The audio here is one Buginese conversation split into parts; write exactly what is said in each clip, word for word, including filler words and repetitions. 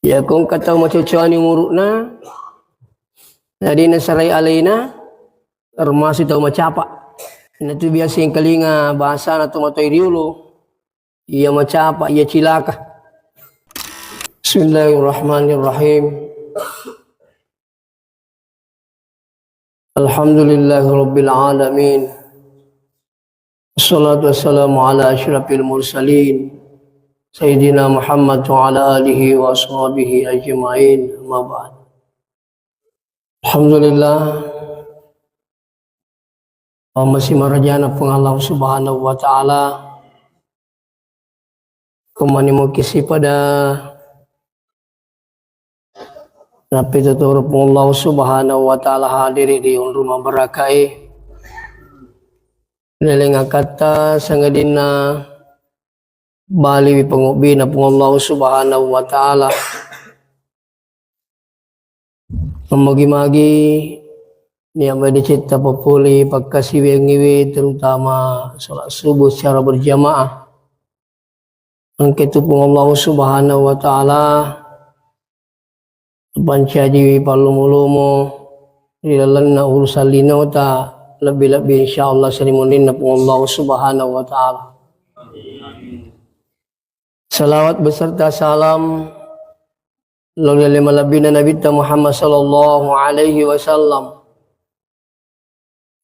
Iya, ko engka tau macocoani umuru'na, na de' nasarai alena, termasuk tau macapa'. Natu biasa engkalinga bahasana to matoa riolo, iya macapa', iya cilaka. Bismillahirrahmanirrahim. Alhamdulillahirabbil alamin. Wassalatu wassalamu ala asyrafil mursalin, Sayyidina Muhammad wa ala alihi wa ashabihi ajma'in. Amma ba'd. Alhamdulillah. Pamasi marajana Puang Allah Subhanahu wa Ta'ala. Kumani muki sipada nappi tuturu Puang Allah Subhanahu wa Ta'ala hadiri ri onrong mabarakae. Leleng akatta sangadinna baliwi pangobbina Puang Allah Subhanahu wa Ta'ala. Magi-magi nia' madecetta papole pakkasiwiangngiwe, terutama salat subuh secara berjamaah. Engka tu Puang Allah Subhanahu wa Ta'ala pancajiwi pallomo-lomo ri lalenna urusan linota, lebbi-lebbi insyaallah sarimunrinna Puang Allah Subhanahu wa Ta'ala. Salawat beserta salam lao ri ale malebbina Nabitta Muhammad sallallahu alaihi wasallam.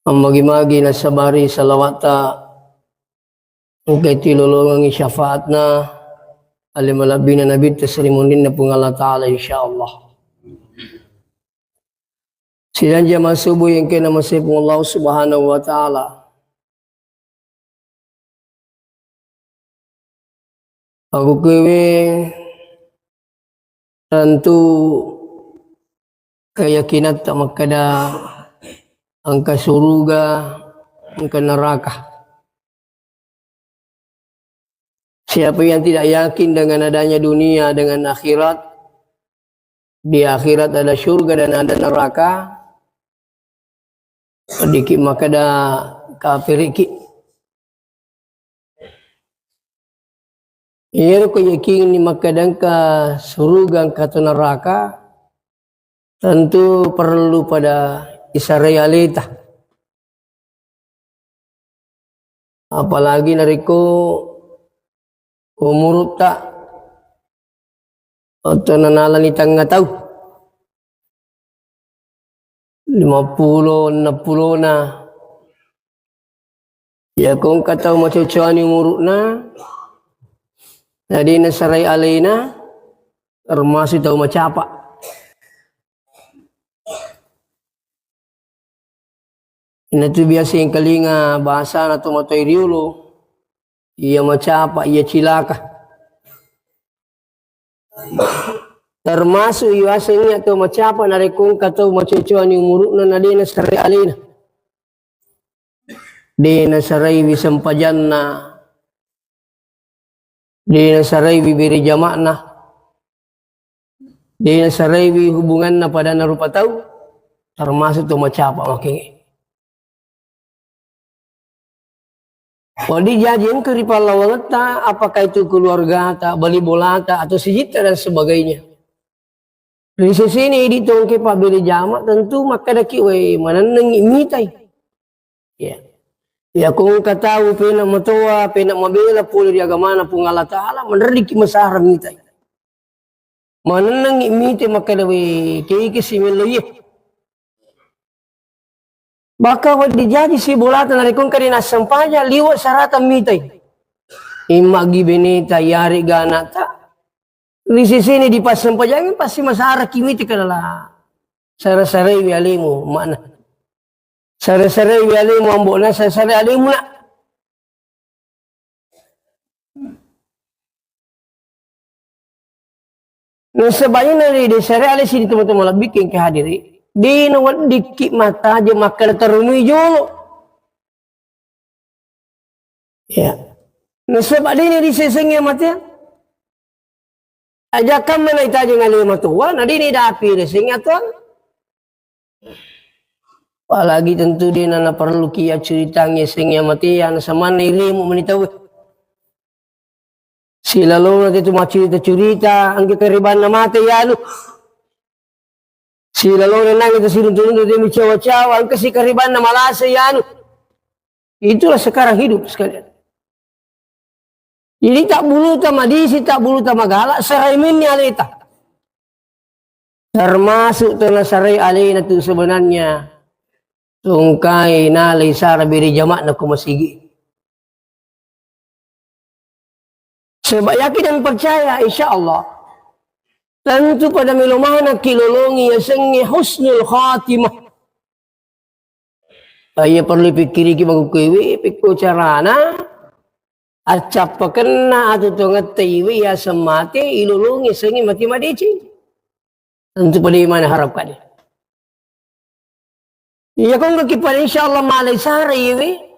Ammagi-magi nasabari salawatta engka tilolongengngi syafaatna ale malebbina Nabitta sarimunrinna Puang Allah Ta'ala, insyaallah. Sidang jamaah subuh yang kena masih Puang Allah Subhanahu wa Ta'ala. Aku kewe tentu keyakinatta makkeda engka suruga, engka neraka. Siapa yang tidak yakin dengan adanya dunia, dengan akhirat, di akhirat ada surga dan ada neraka, diki makkeda kafiriki. Iyaro ko yakinni makkeda engka suruga, engka to neraka, tentu perlu pada isarai aleta. Apalagi narekko umurutta atau nanalani tengnga tau, lima pulo, enneng pulona. Iya, ko engka tau macocoani umuru'na, na de' nasarai alena, termasuk tau macapa'. Inatu biasa engkalinga bahasana to matoa riolo, iya macapa', iya cilaka. Termasuk iwaseng iya to macapa' narekko engka tau macocoani umuru'na na de' nasarai alena. De' nasaraiwi sempajanna. De' nasaraiwi bere jama'na. De' nasaraiwi hubunganna padanna rupa tau, termasuk to macapa' makengnge. Wedding jaji engka ri pallawangetta, apakah itu keluargata, bali bolata, atau sijitta dan sebagainya. Ri sesena idi' to engka pabbere jama', tentu makkedaki, "Weh, manennengngi mitai." Ya. Ya, ko engka tau pena matoa, pena mabela pole ri agamana Puang Allah Ta'ala, manreddiki masara mitai. Manennengngi mitai makkeda, "Weh, keke simello iye." Bahkan wedding jaji sibolata narekko engka de' nassempajang, liwe' sarata mitai. Immagi beneta, iyarega ana'ta. Ri sesena dipassempajangi, pasti masaraki mitai, kedala sara-saraiwi alemu, makna. Sara-saraiwi alemu, ambo'na, sara-sarai alemu, nak. Nasaba' iyana ri de' sarai ale sidi tomatoa malebbi'ki engka hadiri, de' naweddikki mattaja makkeda tarunui jolo. Ya. Nasaba' de' narisesengngi amateang. Aja' kamma naitajeng ale matoa, na de' naidapi riasengngi atuang. Apalagi tentu de' nanaparelluki accuritangngi asengnge amateang, nasamanna iremu mani tauwe. Silalona tetu maccurita-curita, engka karibanna mate yanu. Silalona nangnge tasiruntu-runtu, de' micawa-cawa, engka sikaribanna malasa yanu. Itulah sekarang hidup sekalian. Jadi, tabbuluta madisi, tabbuluta magala, serai menni aleta. Termasuk to nasarai alena tu sebenarnya tongkai nalai sara bere jama'na ko masigi. Sebab yakin dan percaya, insya Allah, tentu pada melo maneng kilolongi yasengnge husnul khatimah. Iya perlu pikkiriki makkukkue, pekko carana accappakenna atu tongetta iwe yaseng mate, ilolongi yasengnge mate madeceng. Tentu pada imana harapkan. Iya, ko engka ki pada insya Allah malai sara iwe.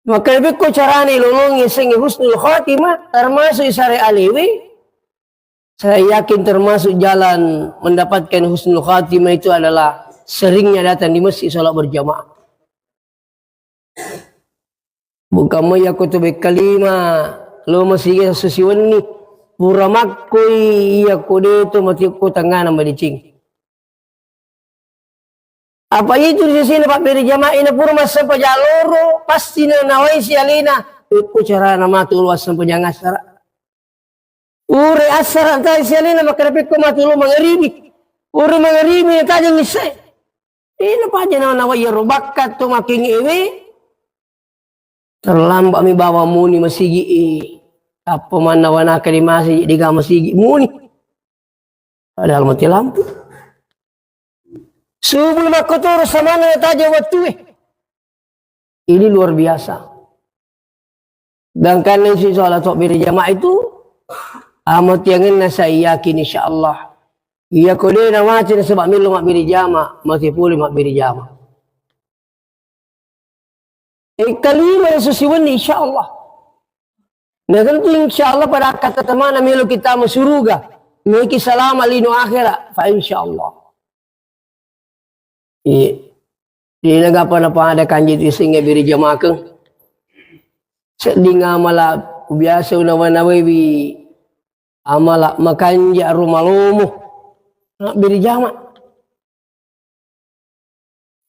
Maka lebih ko carana ilolongi yasengnge husnul khatimah, termasuk isare alewe. Saya yakin termasuk jalan mendapatkan husnul khatimah itu adalah seringnya datang di masjid sholat berjamaah. Bukan mai yakko to bekkalima lo masigi sesi wenni, pura makkoi yakko de to mati ko tengngana madeceng. Apa itu di sesena pabbere jamaah, ina pura massempajang loro, pasti na nawai si alena, pekko carana matu lo assempajang assara. Ure assara tai si alena makkeda pekko matu lo mangaribi. Ure mangaribi na tajeng isse. Ina paja na nawai ro bakka to making ewe. Terlambat mi bawang muni masigi i. Apa manna wanaka di masigi, di ga masigi muni. Padahal mati lampu. Subuh makkotoro samana taja wattue. Ini luar biasa. Sedangkan isi sholat berjamaah itu, amatiangenna saya yakin insya Allah. Iya ko de na mati nasaba millo mabbere jama, mati pole mabbere jama. E, kalima yang susi wenni, insya Allah. Nah, tentu insya Allah pada kata temana melo kita mau suruga. Meki salama lino akhirat, fa insya Allah. Iya. Di naga apa napa ada kanji tu singa biri jamakeng. Sedding amala biasa unawa-nawewi amala makanja rumalomo. Nak biri jama.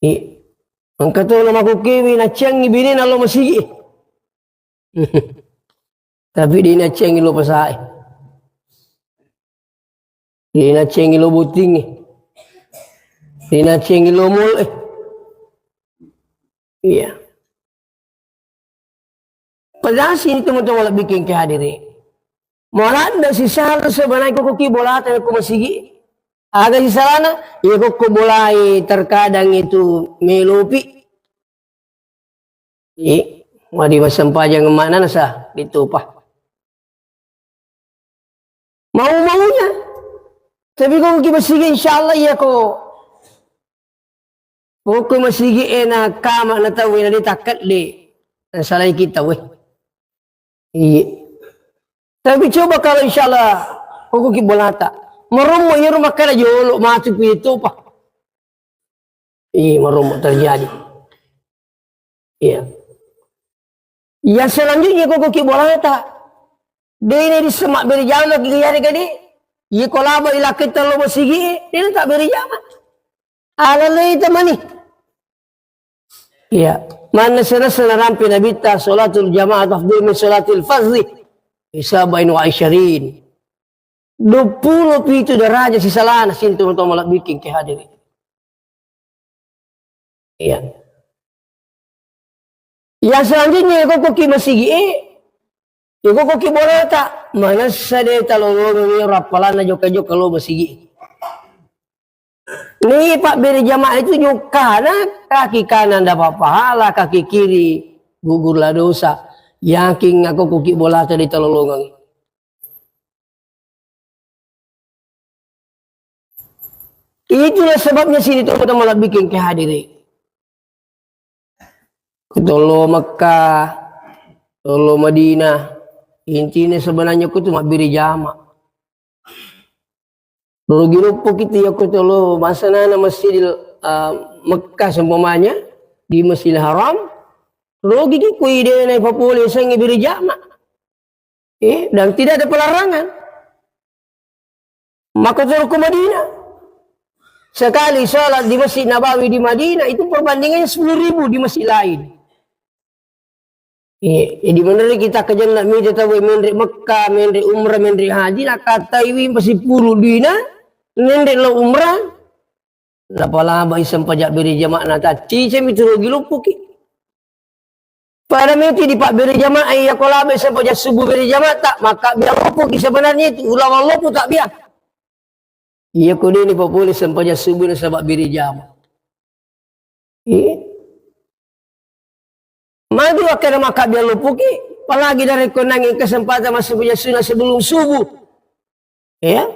I, engka to na makukkewe nacciangngi binena lo masigi. Tapi de nacciangngi lo pasae. De nacciangngi lo bottingnge. De nacciangngi lo mall e. Iya. Padahal sini teman-teman lebih ke hadiri. Maladda sisala sebenarnya koko ki bolata ko masigi. Aga sisalana, iya koko bolai terkadang itu melopi. I, madi masempajang makna nasa ditupa. Mau-maunya. Tapi koko ki masigi insya Allah iya ko. Pokok masigi e na kama na tau e na de takkat de. Na salai kita we. Iya. Tapi coba kalau insya Allah koko ki bolata. Marommo iyaro makkada jolo matu pi topa. Iya, marommo terjadi. Iya. Yang selanjutnya koko ki bolata. De na di semak beri jama ki yari kadi. Iya ko laba ilaketta lo masigi e, de na tak beri jama. Alaleta mani. Iya. Manessa-nessa narampe Nabitta, sholatul jamaah afdal min sholatil fardhi bi sab'in wa isyirin. Duappulo pitu daraja sisalana sintu to malabbiking ke hadiri. Iya. Yang selanjutnya, koko ki masigi e, koko ki bolata, manessa de talolongengi rappalanna jokka-jokka lo masigi e. Ni pabbere jamaah itu jokkana kaki kanan dapat pahala, kaki kiri gugurlah dosa. Yakin aku kuki bolata di talolongang. Itulah sebabnya sini tu teman lebih ke hadiri. Kutollo Mekah, tollo Madinah. Intinya sebenarnya kutu mabbiri jama. Rugi loppo kitu ya kutollo masanana Masjidil, eh, Mekah seumpamanya di Masjidil Haram. Rugi ki ku idena ipapole sengi biri jama. Eh, dan tidak ada pelarangan. Maka turun ke Madinah. Sekali sholat di Masjid Nabawi di Madinah, itu perbandingannya sepuluh ribu di masjid lain. Iya, jadi menurut kita kejenna mita tau menre Mekah, menre umrah, menre haji, nak kataiwi masih puluh dina, menre lo umrah, napalaba iseng pajak beri jamaah na tacci, cemi turugi lupuki. Pada miti di pak beri jamaah, iya ko labe iseng pajak subuh beri jamaah, tak maka biar lupuki sebenarnya itu, ulama lupu tak biar. Iya ko dini popole sempajang subuh nasaba biri jama. Iya. Magi wakkeda makkabbiang luppuki, apalagi narekko nangi kesempatan massempajang sunnah sebelum subuh. Ya.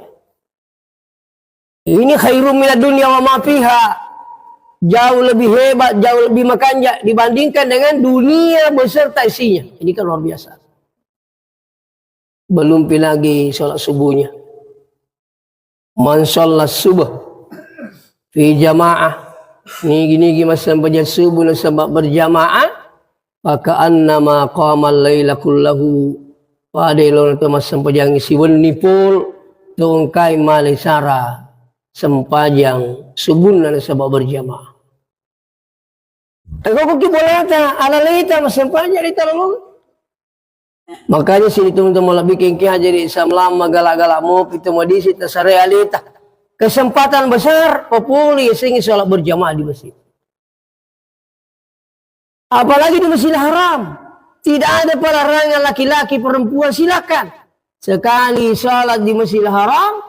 Ini khairum minad dunya wa ma fiha. Jauh lebih hebat, jauh lebih makanja dibandingkan dengan dunia beserta isinya. Ini kan luar biasa. Belum pi lagi sholat subuhnya. Man sholat subuh fi jamaah, nigi-nigi massempajang subuh nasaba berjamaah, maka annama qamal laila kullahu, pada elona to massempajang siwenni pol, to engkai male sara sempajang subuhna nasaba berjamaah. Ego kuki bolata, ala leta massempajang leta lolong. Makanya sini teman-teman lebih kengki aja di Islam lama galak-galak mau kita mau di sini tasare aleta. Kesempatan besar populi sing sholat berjamaah di masjid. Apalagi di Masjidil Haram. Tidak ada pelarangan laki-laki perempuan silakan. Sekali sholat di Masjidil Haram,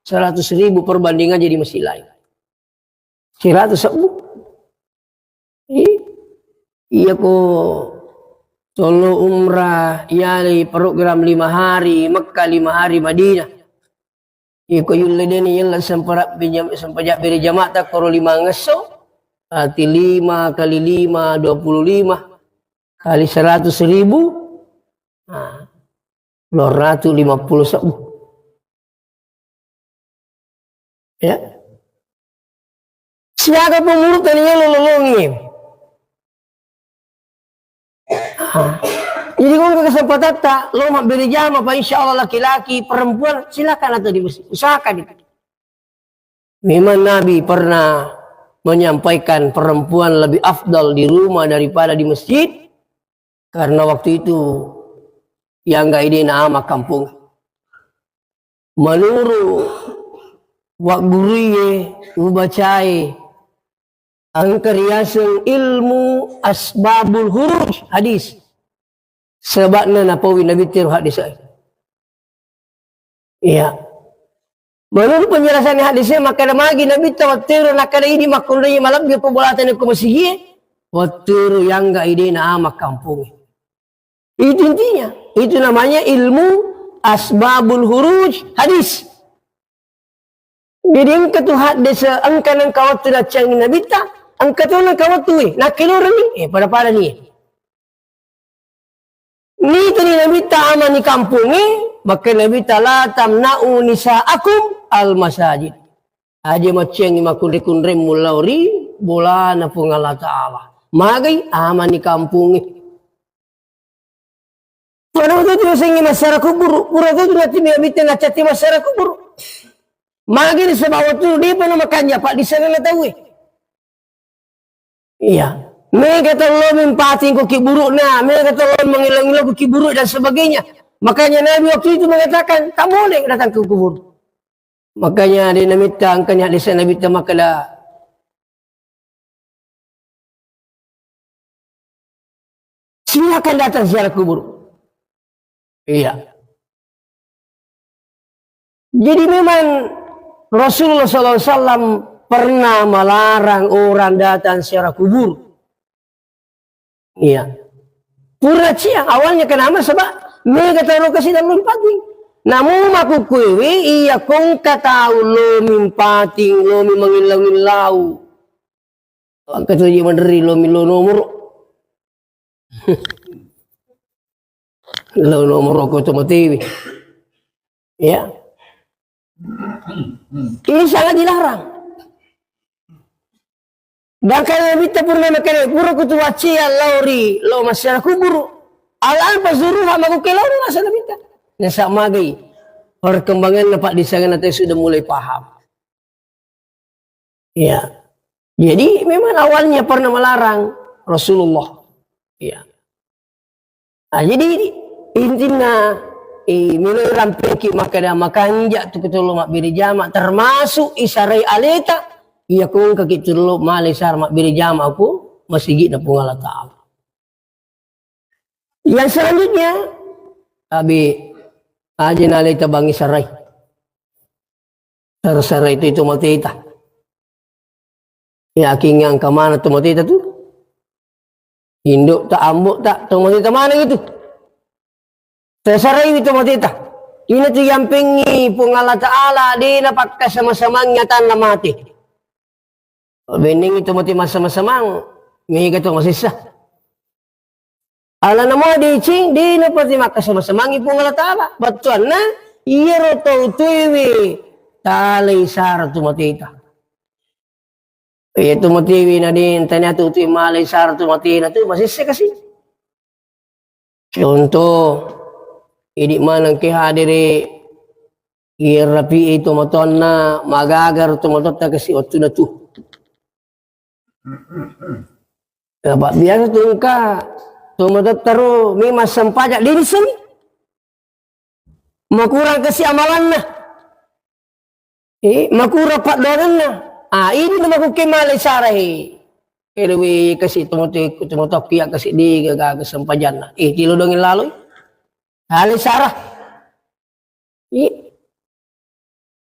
seratus ribu perbandingan jadi masjid lain. Seratus ribu. Iya ko tolo umrah, iya di program lima hari Mekah, lima hari Madinah. Iko yulle deni yella sempara-, sempajak beri jamaah ta koro lima ngesso, berarti lima kali lima, dua puluh lima kali seratus ribu, nah, dua ratus lima puluh sebbu. Ya. Siaga pemurut tadi yang lolongi. Ah. Jadi kalau kesempatan tak lo mak beri jama, Pak, insya Allah laki-laki, perempuan, silakan atau di masjid. Usahakan itu. Memang Nabi pernah menyampaikan perempuan lebih afdal di rumah daripada di masjid, karena waktu itu yang gak ide nama kampung. Menurut wak guruye, ubacae, engka riaseng ilmu asbabul huruj hadis. Sebabna napaui Nabi tiru hadis. Iya. Menurut penjelasan hadisnya, maka ada magi Nabi ta watteru nakada idi makkunrai malabbi apa bolata ko masigi, watteru yang gak ide nama kampung. Itu intinya. Itu namanya ilmu asbabul huruj hadis. Jadi engka tu haddese, engka nengka wettu naccangi Nabitta, engka tu nengka wettu, eh, nakkeloreni, eh, pada-pada ni. Ni tadi Nabitta amani kampunge, maka Nabitta la tamna'u nisa'akum al masajid. Aja macciangi makkunre-kunremmu lao ri bolana Puang Allah Ta'ala. Magai amani kampunge. Pura tu tu sengi masyarakat kubur, pura tu tu nanti biar bitte nacati masyarakat kubur. Magi ni sebab waktu dia pernah makan japa di sana tahu eh. Iya. Mega tolong mimpating ku kiburu na, mega tolong mengilang-ilang ku kiburu dan sebagainya. Makanya Nabi waktu itu mengatakan, tak boleh datang ke kubur. Makanya dia namitta angkanya desa Nabitta makala silakan datang ziarah kubur. Iya. Jadi memang Rasulullah sallallahu alaihi wasallam pernah melarang orang datang ziarah kubur. Iya. Pura cia, awalnya kenapa? Sebab mega taro kasi dan lumpating. Namu maku kuewe iya kongka tau lo mimpating, lo mi mangillau-ngillau. Angka tu ji manderri lo mi lo nomoro. Lo nomoro ko to matiwi. Ya. Ini sangat dilarang. Dan kalau Nabitta pura makkeda, pura kutu waccia lao ri, lao massiara kuburu. Al-an fazuruha, makuke lao ri masa Nabitta. Nasaba magai perkembanganna paddisangenna tau sudah mulai paham. Ya. Jadi memang awalnya pernah melarang Rasulullah. Ya. Nah, jadi intinna, eh, melo rampengki makkeda makanja tu kutullo mabbere jama, termasuk isarai aleta, iya ko engkaki tullo male sara mabbere jama ku masigi'na Puang Allah Ta'ala. Yang selanjutnya, tabe aja naleta bangi sarai. Sara-sara itu, itu mateta. Yakin engka mana tu mateta tu? Induk ta, ambuk ta, tu mateta mana itu? Tersarai itu mateta. Ini tu yang pengi Puang Allah Ta'ala, dena pakkasama-samangi atanna mate. Benneng itu mate massama-samang, mega to masessa. Alana mua deceng, dena pati makkasama-samangi Puang Allah Ta'ala. Bettuanna, iyaro tau tuewe talai sara tu mateta. Iya tu matewe na den, tania tu tui malai sara tu matena tu, masessa kasi. Contoh, idi maneng ke hadere, iya rapi itu matoanna, magagar tu matotta kasi wattunna tu. Apa biasa tu engka tu matotta ro, memang sempajang, dini seni. Makurang kasi amalanna. Eh, makurang paddoangenna. Ah, ini na makukke malai sara, he. Elowi kasi tomote-, tomotokki ya kasi di gaga sempajanna. Eh, tilo dongeng laloi. Alai sara. Eh.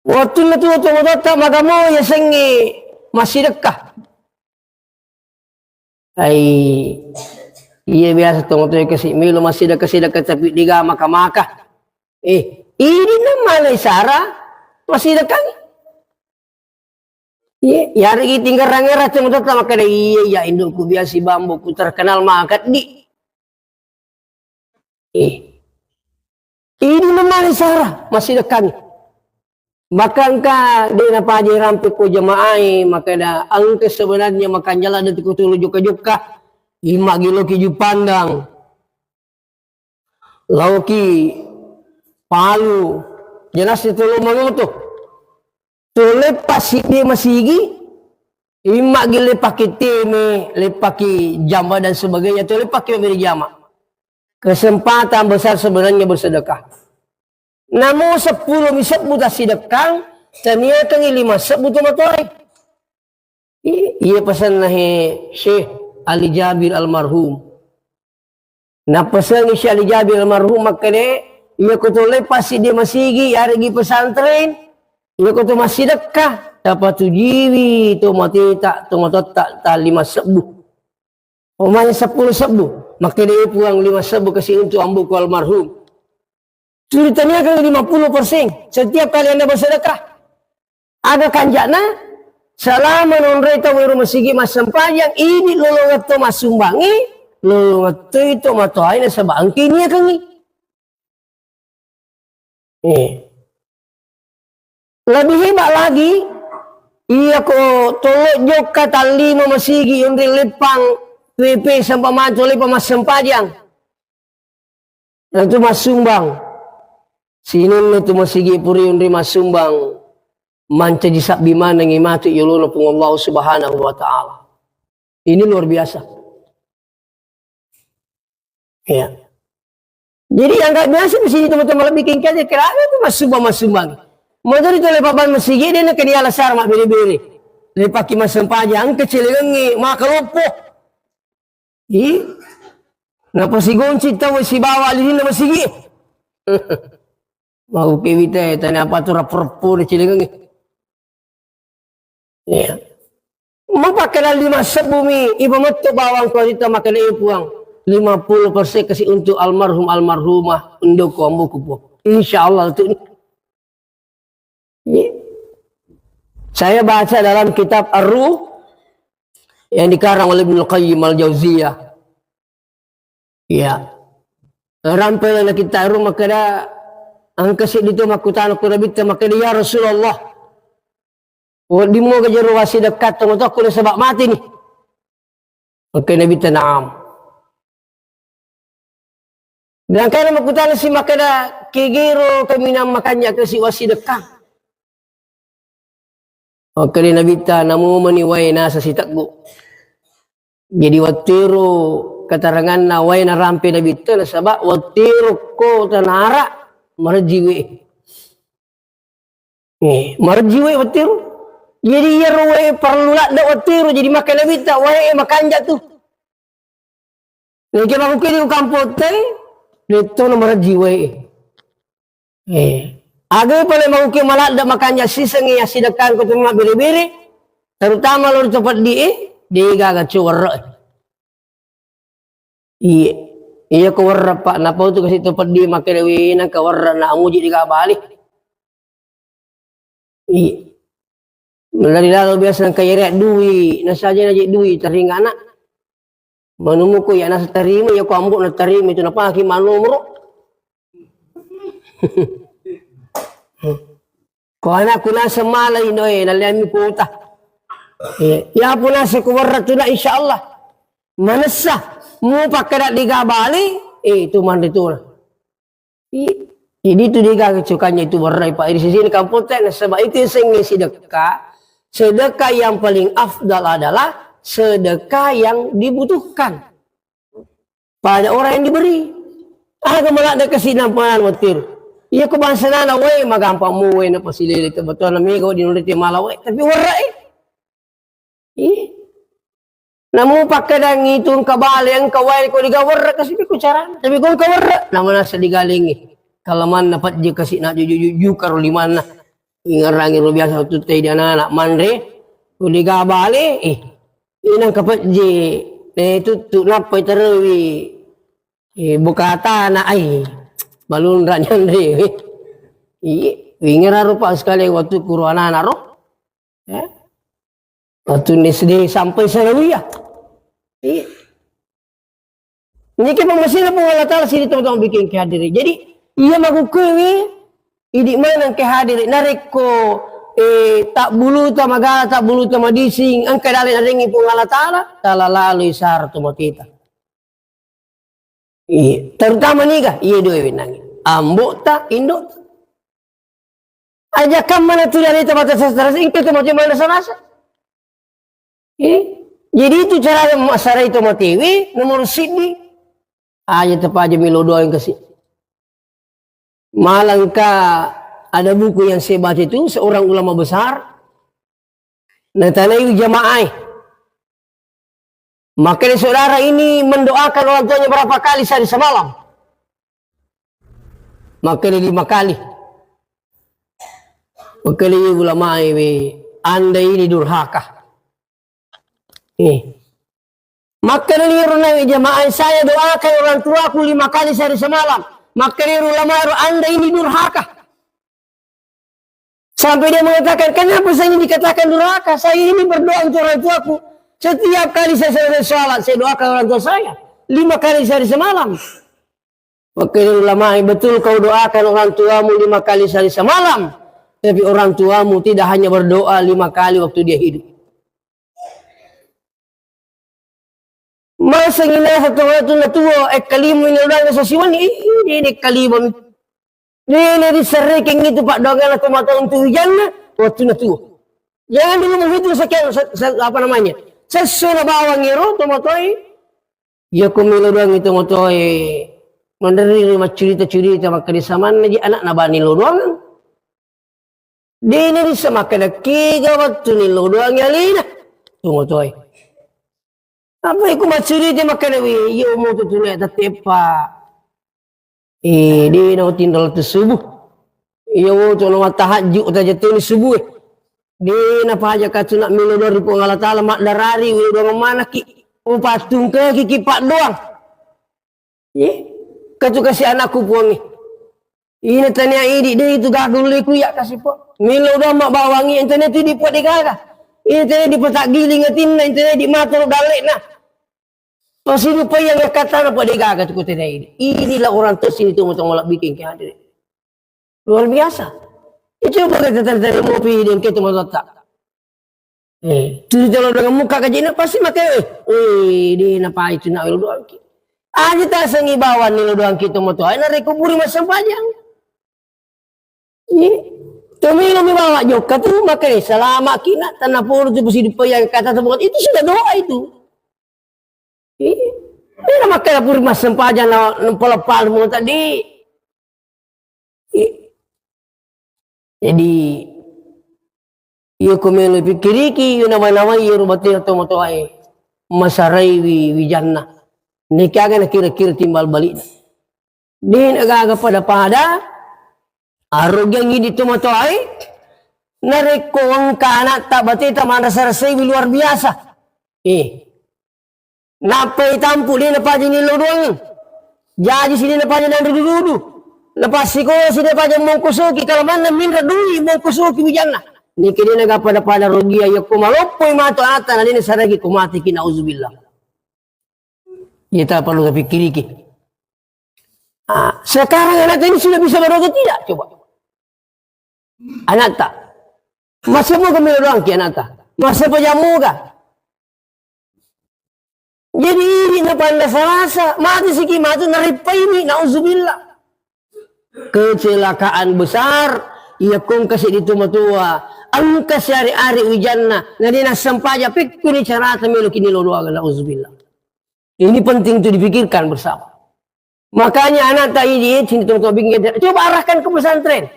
Wattunna tu tomatotta magamo yasengnge massidekka. Ai, iya biasa tomatoe kasi melo massidekka-sidekka tapi diga maka-maka. Eh, ini na malai sara massidekka. Iya, yaregi tinggal rangera tomatotta makkeda, "Iya, iya, indukku biasa bambuku terkenal makeddi." Eh. Ini memang sara massidekkangi. Maka engka de napaja rampe ko jamaah e, makkeda engka sebenarnya makanjala de ko tulu jokka-jokka. Imma giloki Jupandang. Laoki Palu. Jelas itu lo mangoto. To leppa siddi masigi, imma gi leppaki teme, leppaki jamba dan sebagainya, to leppaki mabbere jama. Kesempatan besar sebenarnya bersedekah. Namo seppulo mi sebbu tassidekkang, taniakangi lima sebbu tomatoe. I-, iya pesanna he Syekh Ali Jabir almarhum. Napesangi Syekh Ali Jabir almarhum makkeda, iya ko to leppa siddi masigi, yaregi pesantren, iya ko to massidekka, tapatujiwi to mateta, to matotta, ta lima sebbu. Omai seppulo sebbu, makkeda, "Iya Puang, lima sebbu kasi untuk amboku almarhum." Sudah taniakan lima puluh persen setiap kali Anda bersedekah. Aga kanjana, selama nonroi tau ero masigi massempajang, idi lolongetto massumbangi, lolongettoi to matoaina saba engka niakangi. Eh. Lebih hebat lagi, iya ko tolo jokka tallima masigi yonri leppang P P sampai manco leppang massempajang. Itu massumbang. Sininna tu masigi puri yonri massumbang. Mancaji sabbi manengi matu yolona Puang Allah Subhanahu wa Ta'ala. Ini luar biasa. Ya. Jadi yang nggak biasa di sini teman-teman lebih kengkanya kerana itu masubang-masubang. Mau jadi tu lepaban masigi dia nak kena alasar mak bere-bere. Lepaki masempajang kecil lengi maka lopo. Ih. Napa si gonci tahu si bawa alihina masigi. Mau kewita tanya apa tu rapo-rapo di cilengengi. Iya. Mapakkeda lima sebbu mi, ipa metto bawang ko rita makkeda, "Eh, Puang, lima puluh persen kasi untuk almarhum almarhumah, ndoko amboku, Puang." Insya Allah tu. Iya. Saya baca dalam kitab Ar-Ruh yang dikarang oleh Ibnu Qayyim Al-Jauziyah. Iya. Rampe na kita ru makkeda, engka seddi tu makkutana ku Nabitta makkeda, "Ya Rasulullah, wedding moga jero wassidekka tomatoakku nasaba mateni?" Makkeda Nabitta, "Na'am." Gangkana makkutana si makkeda, kegero kaminang makanja kasi wassidekka. Makkeda Nabitta, namumani wae nasa siteggu. Jadi wattiru keteranganna wae narampe Nabitta, nasaba wattiru ko tanara marejji we. Eh, marejji wae wattiru. Jadi iyaro wae parellu ladde wattiru, jadi makkeda Nabitta, wae makanja tu. Nake makukke di kampong te, detto na marejji wae. Eh, aga pale makukke maladde makanja sisengngi assidekkang ko tuma bere-bere, terutama lori to peddi e, de gaga co werre. Iye. Iya ko werre, Pak, napau tu kasi to peddi makkeda wi nangka werre na amuji de gaga bali. Iye. Melari lalo biasa nangka yere dui, nasaja naji dui taringa anak. Manumuku ya nasa tarima, ya ko ambo na tarima itu napaki manomro. Ko anakku nasa mala ino e, naleammi kuota. Eh, ya pun nasa ku werre tuna, insya Allah. Manessa, mu pakkeda de gaga bali, eh, itu manre tuna. I-, jadi itu de gaga cukanya itu werre, Pak. Di sisi ini kampung teh, nasaba itu sengnge sidekka. Sedekah yang paling afdal adalah sedekah yang dibutuhkan pada orang yang diberi. Aga maladde kasi nampanan wattiru. Iya ko bangsa nana wae magampang mu wae napasilele te betul na mega di nolete mala wae. Tapi werre e. Ih. Namu pakkedang itu engka bale, engka wae ko digawerre kasi ko carana. Tapi ko engka werre, namanasa digalengi. Kalamanna pajje kasi na juju-juju karo limanna. Ingerangi ro biasa tu te di anak-anak manre, ko diga bale, eh. Inang kapajje, eh, tuttu nappai terewi, eh, bukatana, ai, balunra nyanre. Iye, wingeraro pa sekali waktu kuro anak-anak ro. Ya. Waktu S D sampai sanawiyah. Iya. Niki pemesina Puang Allah Ta'ala sini teman-teman bikin ke hadiri. Jadi, iya makukuwi, idi mana ke hadiri. Narekko, eh, tak bulu ta magala, tak bulu ta madising, engka dalil narengi Puang Allah Ta'ala, tala lalu isar tu matita. Iya, terutama niga, iya dua wenangi. Ambo ta, indo ta. Aja kammana tu dari tempat sastra, engka tu macam mana sarasa. Eh, jadi itu cara masarai to matewe, nomor siddi. Aja tepaja melo doang kasi. Malangka ada buku yang saya baca itu, seorang ulama besar, natanai jamaah. Makanya saudara ini mendoakan orang tuanya berapa kali sehari semalam? Makanya lima kali. Makanya ulama ini, anda ini durhaka. Eh. Makanya liru nawi jamaah, saya doakan orang tuaku lima kali sehari semalam. Makanya ulama, anda ini durhaka. Sampai dia mengatakan, "Kenapa saya ini dikatakan durhaka? Saya ini berdoa untuk orang tuaku. Setiap kali saya selesai sholat, saya doakan orang tua saya. Lima kali sehari semalam." Makanya ulama, betul kau doakan orang tuamu lima kali sehari semalam. Tapi orang tuamu tidak hanya berdoa lima kali waktu dia hidup. Masengi nasa tongatu natuo, ekkalima ini udanna sasiwani, ih, ini ekkalima. Ini diserrekeng itu paddoanganna tomatoa untuk wijanna, wattu natuo. Jangan dulu menghitung sekian, se-, se-, apa namanya, sesso na bawang ero tomatoa. Iya ko melo doang itu tomatoa, manderri maccurita-curita, makkeda samanna ji anak na bani lo doang. Dena rissa makkeda kega wettu nillo doangi alena. Tomatoae. Apa iku maccurita makkeda, "Wi, iya moto tuna tetteppa. Eh, dena otinro lettu subuh. Iya moto na mattahajju tajattuni subuh. Dena paja katuna melo doang ri Puang Allah Ta'ala maddarari, wi doang manaki. Upattungkaki ki paddoang." Ye, katu kasi anakku Puangnge. Ina tania idi de itu gaga ulleku iya kasi Puang. Melo doang mabbawangi, ina tania tu idi Puang de gaga. Ina tania dipataggiling atinna, ina tania di mata ro dallekna. Pasirupai yang katana Puang de gaga tu kutania idi. Inilah orang tua sini tu motong olak bikin ke hadiri. Luar biasa. Ya, coba kita tanya-tanya mopi dan kita mau letak. Eh, tu kalau dengan muka kajina pasti makai, eh, eh, di napa itu nak doang ki. Aja tasengi bawang nilo doang ki tomatoae narekko puri massempajang. Iya. Tomelo mi bawa jokka tu, makanya selama kina tanah polo tu pasti dipayang kata tu, itu sudah doa itu. Iya. Ini makanya puri massempajang na, na pala-pala mau tadi. Iya. Jadi, iya ko melo pikkiriki, iya nawa-nawai, iya rubatena tomatoae. Masarai wi-, wijanna. Niki aga nakira-kira timbal balikna. De' nagaga pada-pada, arugiang idi tomatoae, narekko engka anakta bateta manrasa-rasaiwi luar biasa. Eh. Nappa itampu de' napaja nillau doang. Jaji si de' napaja nanrudu-rudu. Napassikola si de' napaja mongkosoki, kalau manna minra dui mongkosoki wijanna. Niki de' naga pada-pada rugia, yakko maloppoi matu anakta na de' nasaragi ko mateki, nauzubillah. Iya tak perlu tapikkiriki. Ah, sekarang anakta ini sudah bisa berdoa atau tidak? Coba. Anakta. Masa mau kami doang ki anakta? Masa pejammu kah? Jadi ini na panrasa-rasa, mati siki matu narippaini, nauzubillah. Kecelakaan besar, iya kong kasi di tua-tua, engka siari-ari wijanna, na de' nassempaja, pekkuni carata melo kini lo doang, nauzubillah. Ini penting untuk dipikirkan bersama. Makanya anakta idi, sini tua-tua bingkai, coba arahkan ke pesantren.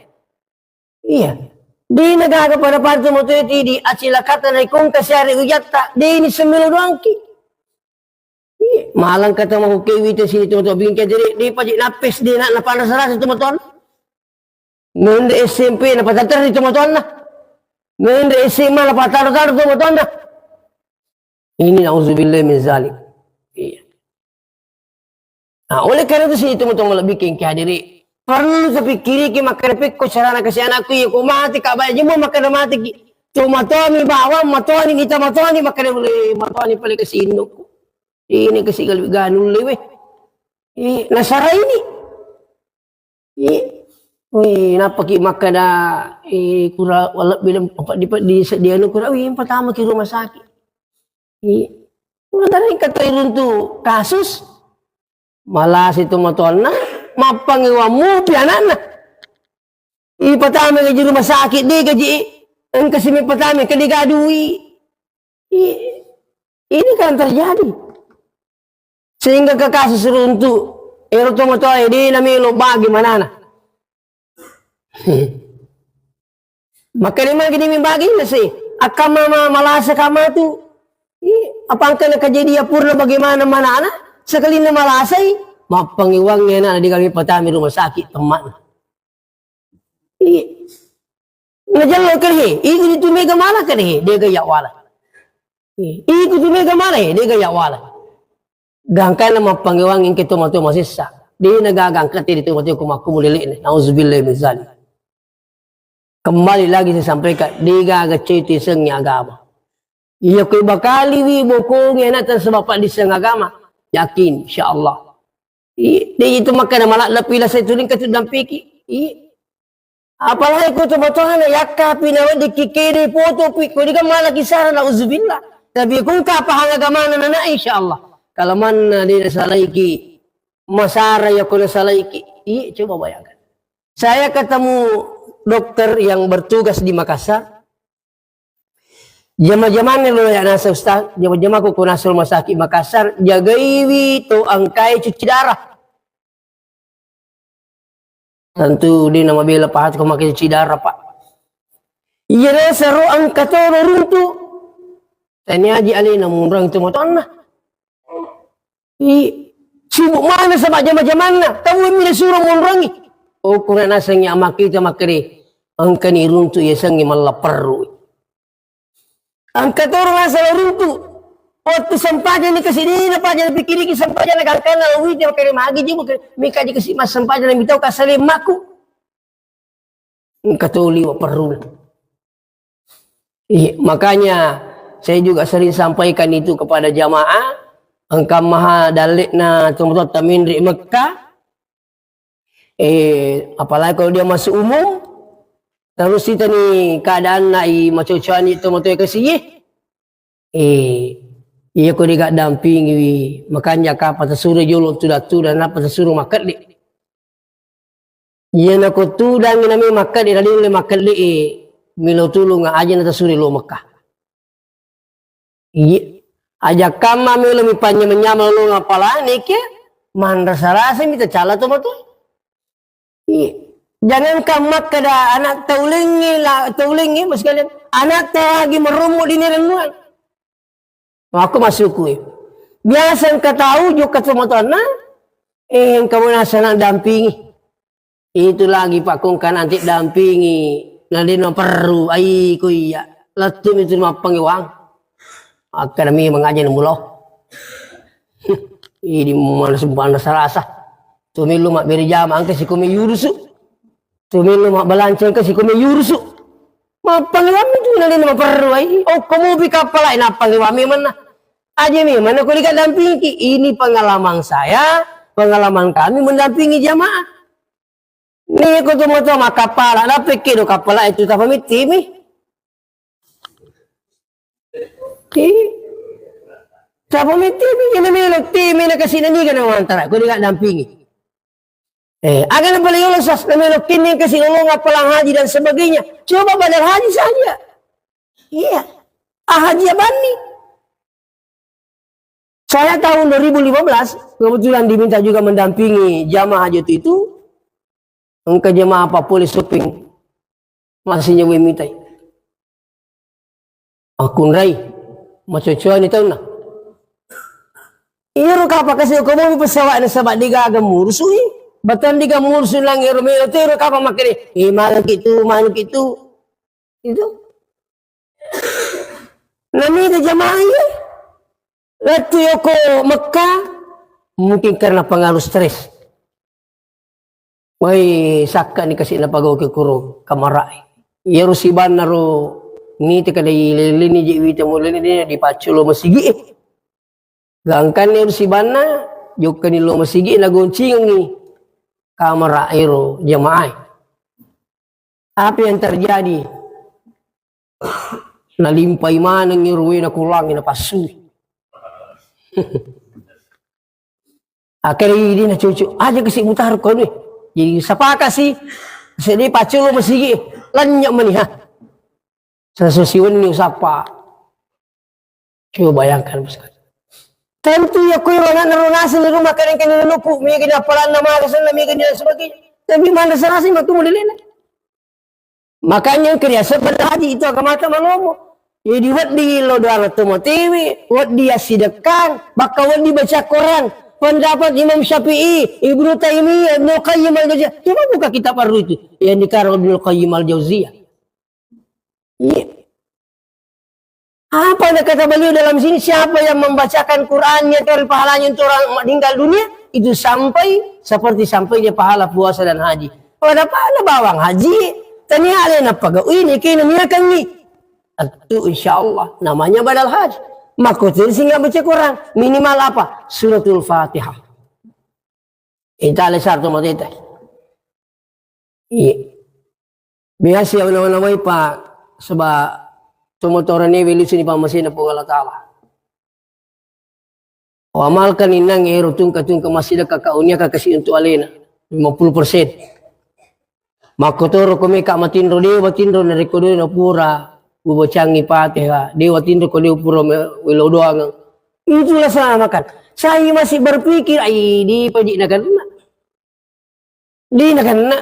Iya. De' nagaga pada-pada tomatoae idi, acilakata naikongka siare ujatta, de' ini semmelo doangki. Iya, malang kata mau ke wita sini tomatoa bingkai, jadi de' paja nappes, de' na, napanrasa-rasa tomatoanna. Menre S M P napataterri tomatoanna. Menre S M A napataro-taro tomatoanna. Ini nauzubillah min zalik. Iya. Nah, oleh karena itu, sini tomatoa malebbi ki engka hadiri, perlu tapikkiriki makkeda, pekko carana kasi anakku, iya ko mati ka, baya jemmu makkeda mati ki. Tomatoami bawang, matoani, nita matoani, makkeda, boleh matoani pale kasi indukku. Ini kasi galbi ganu lewe. Eh, nasara ini. Eh, weh, nappa ki makkeda, eh, kura walebbi dan apa di, di, di anu kura, weh, pertama ki rumah sakit. Iya. Udah tadi kata iruntu kasus, malasi tomatoanna, mappangewang mupi anakna. Ipatama gaji rumah sakit, de' gaji, engka simi patama, ke de' gadui. I-, ini kan terjadi. Sehingga ke kasus runtu, ero tomatoa, de' namelo bagi manana. Makkeda magi demi bagi nasi. Akka mama malasa kama tu. Ih, apa engka na kejadian purna bagaimana manana? Sekalinna malasai, mappangewangngi anakna, de' gaga patama rumah sakit temmakna. Ih. Najello kehe, iku tu mega mala kehe, de' gaga wala. Ih, iku tu mega mala, de' gaga wala. Gangkanna mappangewangngi engka tomatoa masessa. De' nagaga engka tedi tomatoa ko makkumu lele'na. Nauzubillah min zalik. Kembali lagi saya sampaikan, de' gaga cai tisengngi agama. Iya ko bakaliwi bokongi anakta sebab paddisseng agama. Yakin, insya Allah. Iya, de' itu makkeda mala lepi lasai tuling ketu dampiki. Iya. Apalagi ko tomatoana yakkapi naweddikki kede fotopi, ko diga mala kisara, nauzubillah. Tapi ko engka pahang agamana nana, insya Allah. Kalau manna de' nasalaiki, masara ya ko nasalaiki. Iya, coba bayangkan. Saya ketemu dokter yang bertugas di Makassar. Jama-jamanna lo ya nasa Ustaz, jama-jamaku ko nasa rumah sakit Makassar, jagaiwi to engkai cuci darah. Tentu de' namabela paha ko make cuci darah, Pak. Iya, nasaro engka toro runtu. Tania aji alena munrang tomatoanna. I, sibuk mana sama jama-jamanna. Tau mi nasuro munrangi. Oh, kuna nasengi amakita makkede. Engkani runtu yasengi mallapperru. Engka toro nasala runtu. Waktu sempajang ni kasi, de' napaja napikkiriki sempajang na gangkanna lawite makkede magi je, makkede mika je kasi massempajang na mitau kasale makku. Engka toli wa perruna. Iya, makanya saya juga sering sampaikan itu kepada jamaah, engka maha dalle'na tomatoatta menre' Mekka, eh, apalagi kalau dia masuk umum, terus kita ni keadaanna i macocoani tomatoa kasi, eh, Iya ko dega dampingiwi, makanja kapang tasuro jolo tudang-tudang, nappa tasuro makkedde. Iya nako tudangngi nami makkedde, na de ulle makkedde, eh, melo tulung aja na tasuro lo Mekah. Iya. Aja kamma melo mi panyameng-nyameng lo ngapalane ke, manrasa-rasa mi tacala to matu. Iya. Jangankan makkeda anak taulengngi la, taulengngi, Mas, sekalian, anak tau lagi merumuk di nirennuan. Aku masukui. Biasa engka tau jokka tomatoanna, eh, engka mo nasana dampingi. Itu lagi pakkongka nanti dampingi, na de naperru, ai ko iya. Lettu mi tu mappangewang. Akkana mi mangaja na mulo. Idi mana sembarang rasa-rasa. Tu melu mabbere jama engka sikomi yurusu. Tu melu mabbalanca engka sikomi yurusu. Mappangewammi tu na de maperru ai. Okko mupi kappalai nappangewammi manna. Aja mi manna ko dega dampingi. Ini pengalaman saya, pengalaman kami mendampingi jamaah. Ni ko tu moto makappala, napekke do kappala itu tapa mittimi. Ti. Tapa mittimi, jana melo timi na kasi na niga na wantara, ko dega dampingi. Eh, aga na pale yolo sas na melo kinni kasi lolong appalang haji dan sebagainya. Coba badal haji saja. Iya. Ah, haji abanni. Saya tahun dua ribu lima belas, kebetulan diminta juga mendampingi jamaah haji waktu itu. Engka jamaah apa pole shopping. Masih nyewa mitai. Akkunrai, macocoani taunna. Iyaro kapang kasi ko momi pesawat nasaba degaga murusui. Batang degaga murusu lang ero melo tero kapang makkeda, eh, maneng ki tu, maneng ki tu. Itu. Namiga jamaah iya. Lettu yoko Mekah, mungkin karena pengaruh stres. Wai, sakka ni kasi napagau ke kuro kamara'i. Iyaro sibanna ro nite kada ileleni je wita muleni de dipaccolo masigi e. Gangkanni ero sibanna, jokkani lo masigi, nagoncingengngi kamara ero jamaah. Apa yang terjadi? Nalimpai maneng ero wena kulangi napassui. Akhirnya ini na cucu, aja kasi mutaro kau ni. Jadi sepakasi, sedih pacul masigi, lanyap mani ha. Sesuai siwenni usappa. Coba bayangkan, Bos. Tentu ya, kue anak nero nasi di rumah, kadang kena lupu, mega di apalan nama, kesana, mega di dan sebagainya. Tapi mana serasi matu modelena. Makanya yang kerja sebenarnya haji itu agama malomo. Jadi, wedding lo doang atau motiwi, wedding asidekkan, bakka wedding baca Quran. Pendapat Imam Syafi'i, Ibnu Taimiyah, Ibnu Qayyim Al-Jauziyah. Coba buka kitab Ar-Ruh itu. Yang dikarang Ibnu Qayyim Al-Jauziyah. Iya. Apa yang kata beliau dalam sini, siapa yang membacakan Quran, niatkan pahalanya untuk orang meninggal dunia, itu sampai seperti sampainya pahala puasa dan haji. Pada pahala bawang haji, tania alena pagau ini kena niakangi. Itu insya Allah namanya badal haji. Maka itu sehingga baca Quran, minimal apa? Suratul Fatihah. Itale sarto mateta. Iya. Biasa ya wana-wanawai pa, sebab tomatorangnge welusuni pammasena Puang Allah Ta'ala. Wamalkan innang ero tungka-tungka massidekka ka unia ka kasi untuk alena lima puluh persen. Makkotoro ko meka matinro, dewa tinro narekko doi na pura ubacangi Fatihah, dewa tinro ko dewa pura me-, welo doangeng. Itulah sama kan. Saya masih berpikir, ai, di paji na karena. Di na kenna.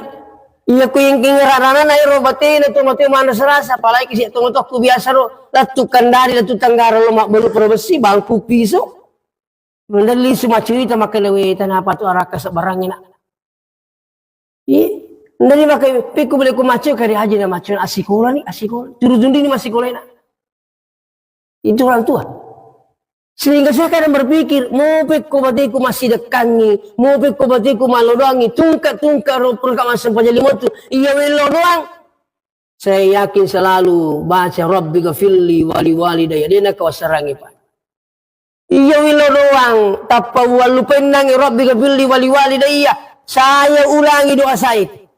Iya ku yang kengera rana na ero batena tu mate mana serasa, apalagi si tong tokku biasa ro, latu Kendari, latu Tenggara lo mabbelu pro besi, bangku piso. Mendelli sumacurita makkeda, "We, tanapa tu arakka sebarang ina." Iya. Ndari makkeda, "Pikku bele ku macu kari aja na macu asikola ni, asikola. Turu tundi ni masikola ina." Itu orang tua. Sehingga saya kadang berpikir, mau pekko bateku masih dekangi, mau pekko bateku malodoangi, tungka-tungka ro perka masempajang lima tu, iya welo doang. Saya yakin selalu baca, "Rabbi ghafirli wali walidayya." Dena kawasarangi, Pak. Iya welo doang, tappa uwallupennangi, "Rabbi ghafirli wali walidayya." Saya ulangi doa saya itu.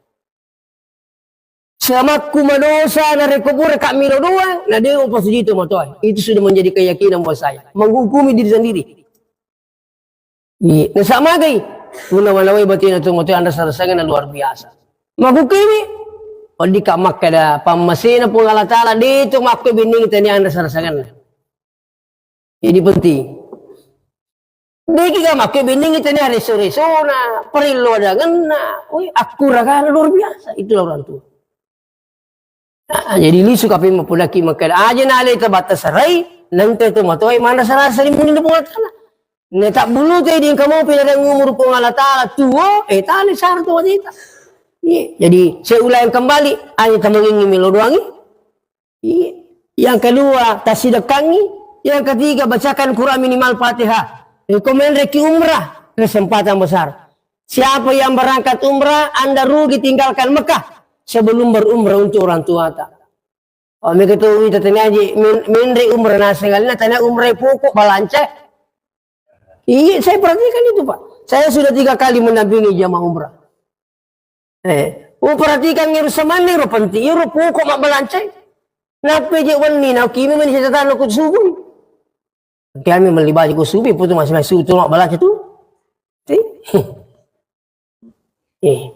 Samakku madosa narekko pura ka melo doang, na de' upasuji tomatoae. Itu sudah menjadi keyakinan buat saya. Menghukumi diri sendiri. Iya, nasa magai. Punna manawai batena tomatoae anrasa-rasangenna luar biasa. Makkukkuimi, weddikka makkeda pammasena Puang Allah Taala, de' to makko bennengi tania anrasa-rasangenna. Jadi penting. De'ki ga makke bennengi tania reso-resona, parillo adangenna, woi, akkuragana luar biasa. Itulah orang tua. Nah, jadi lisu kape mapodaki makkeda, aja na ale tabatta sarai, nengka tomatoae manrasa-rasa ri munrinna Puang Allah Taala. Ne tabbulu te di engka mau pinareng umur Puang Allah Taala tuo, eh, tale sara to mateta. Iya, jadi saya ulang kembali, aja tamangingi melo doangi. Iya. Yang kedua, tasidekkangi. Yang ketiga, bacakan Quran minimal Fatihah. Engkau menreki umrah, kesempatan besar. Siapa yang berangkat umrah, Anda rugi tinggalkan Mekah sebelum berumrah untuk orang tua ta. Oh, mereka tu kita tanya aja, men-, menre umrah naseng alina tanya umrah pokok balanca. Iya, saya perhatikan itu, Pak. Saya sudah tiga kali mendampingi jamaah umrah. Eh, oh, perhatikan ero samanna ero penting, ero pokok mabbalancai. Nappa je wenni, na kimi meni sitatanna ku subui. Kami melli baju ku subui, putu masih masih tu mabbalanca tu. Ti? Eh.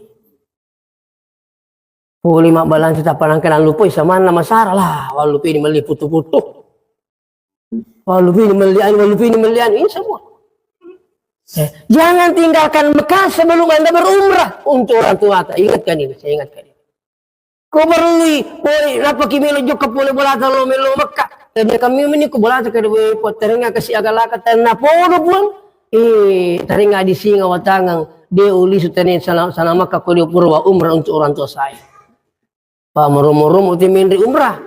Poli mabbalanca tappa nangka nalupoi samanna masara lah, wallupi ni melli putu-putu. Wallupi ni melli anu, wallupi ni melli anu, ini semua. Eh, jangan tinggalkan Mekah sebelum Anda berumrah untuk orang tua ta. Ingatkan ini, saya ingatkan ini. Ko perlui, poli, nappa ki melo jokka pole bolata lo melo Mekah. Tanya kami ini ko bolata kada boleh pot, teringat kasih agalaka, tanah podo pun. Eh, teringat di singa watangang, dia uli sutene sana, sana Mekah ko dia pura wa umrah untuk orang tua saya. Pak, moro-moro mau menri umrah.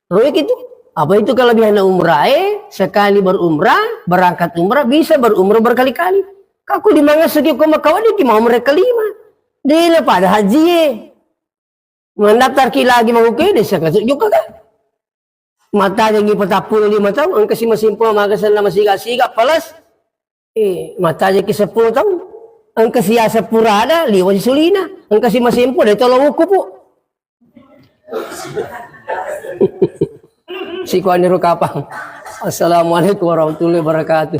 Roy gitu. Apa itu kelebihan umrah? Eh, sekali berumrah, berangkat umrah, bisa berumrah berkali-kali. Kaku di mana suki ko Mekah, di mau mereka lima. Dia pada haji, eh. Mendaftar ki lagi mau ke, dia saya kasih juga kan. Mata jadi patappulo lima tahun, engka si masimpo, maka sana masiga-siga, palas. Eh, mattajaki seppulo taung. Engka siaseng purada, liwa si sulina. Engka si masempo, de tolo ukku, Pu. Sikuaniro kapang. Assalamualaikum warahmatullahi wabarakatuh.